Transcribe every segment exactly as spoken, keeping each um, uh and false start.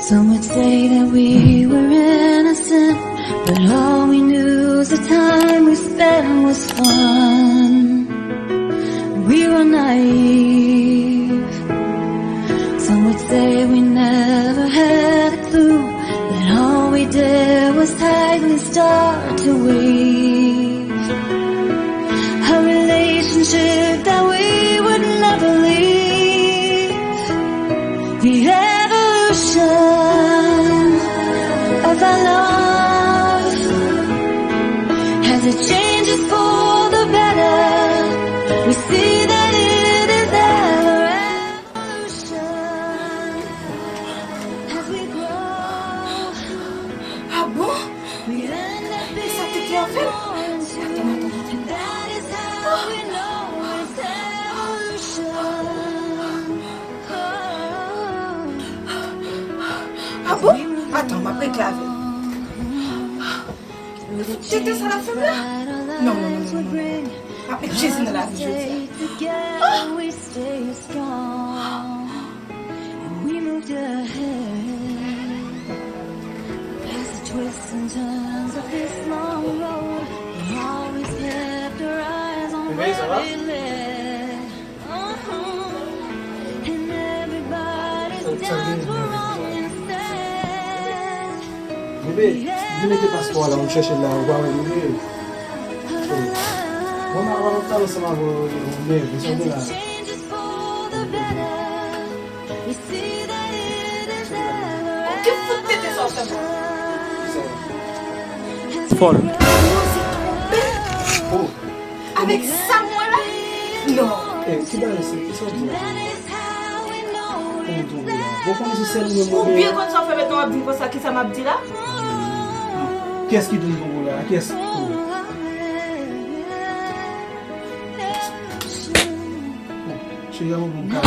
Some would say that we were innocent, but all we knew the time we spent was fun. We were naive. Some would say we never had a clue, that all we did was tightly start to weave a relationship that we would never leave. The evolution of our love, as it changes for the better, we see that it is ever evolution. As we grow, Ah bon? E sa Tete a fè? Atann, atann, atann. Ah bon? Atann, m ap regle avè l. Tete, sa l ap fè m la? Non, non, non, non, non, non. M ap met Jezi nan lavi jodi a. We moved ahead past the twists and turns of this long road. We always kept our eyes on where it led. Uh-huh. And everybody's doubts were wrong instead. Bebe, vin mete paspò a la, m chèche l la, ou pa wè bebe. Bon, m ap pale ansanm avè w, ou nève, sa w gen la? Ou te fout mete sa w fè m. Fòl. Avèk sa m wè la? Non. Eh, ki bagay se? Ki sa w di la? Kòman w twonpe la? Bon, konnen se sèl mwen mwen. Ou byen konn sa w fè, mentnan w ap di m konsa, kisa m ap di la? Kiyès ki di m twonpe w la? Kiyès? Cheri, an bon ka.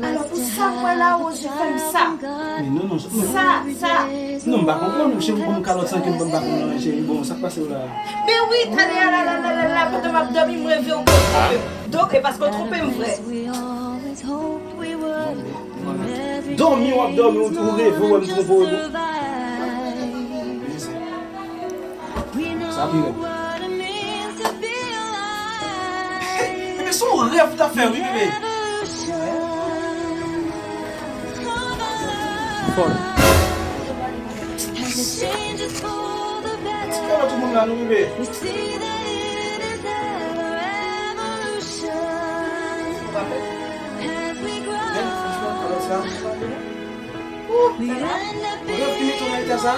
Alò, pou sa m wè la, Rosie fè m sa. Men non, non, non. Sa, sa. Non, m pa konprann ou, cheri, ou konn kalòt san ke m pa konn nan, cheri. Bon, sa k pase w la? Men wi, talè a la, la, la, la, la, pandan m ap dòmi, m reve w konn. Donk, e paske w twonpe m vre. Dòmi, w ap dòmi, ou, ou reve, w wè m twonpe w. Sa pi rèd. Bebe, se yon rèv ou t ap fè, wi, bebe. Fòl. Ti kalòt tout moun la, nou, bebe. Men, franchman, kalòt sa. Ou rèv ki mete w nan eta sa?